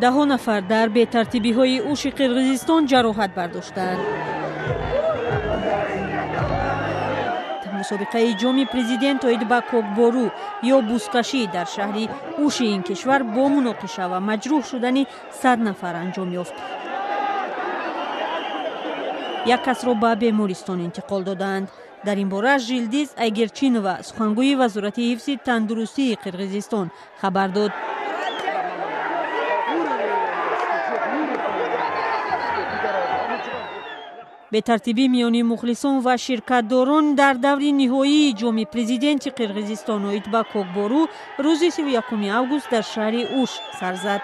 Даҳо нафар дар бетартибиҳои Уши Қирғизистон ҷароҳат бардоштаанд. Мусобиқаи ҷоми президент оид ба кокбору ё бузкашӣ дар шаҳри Уши ин кишвар бо муноқиша ва маҷрӯҳ шудани 100 нафар анҷом ёфт. Як касро ба бемористон интиқол додаанд. Дар ин бора Жилдиз Айгерчинова, сухангӯи Вазорати ҳифзи тандурустии Қирғизистон, хабар дод. Бетартибӣ миёни мухлисон ва ширкатдорон дар даври ниҳоии ҷоми президенти Қирғизистон оид ба кокбору рӯзи 31 август дар шаҳри Уш сар зад.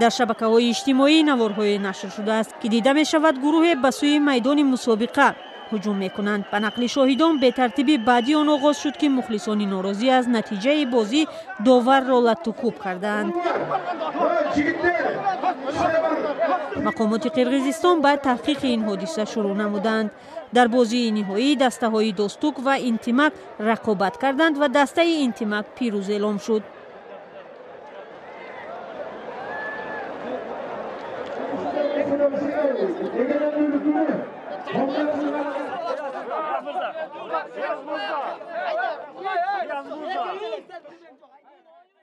Дар шабакаҳои иҷтимоӣ наворҳое нашр шудааст, ки дида мешавад гурӯҳе ба сӯи майдони мусобиқа ҳуҷум мекунанд. Ба нақли шоҳидон, бетартибӣ баъди он оғоз шуд, ки мухлисони норозӣ аз натиҷаи бозӣ доварро латтукӯб кардаанд. Мақомоти Қирғизистон ба таҳқиқи ин ҳодиса шурӯъ намуданд. Дар бозии ниҳоӣ дастаҳои Достук ва Интимак рақобат карданд ва дастаи Интимак пирӯз эълом шуд.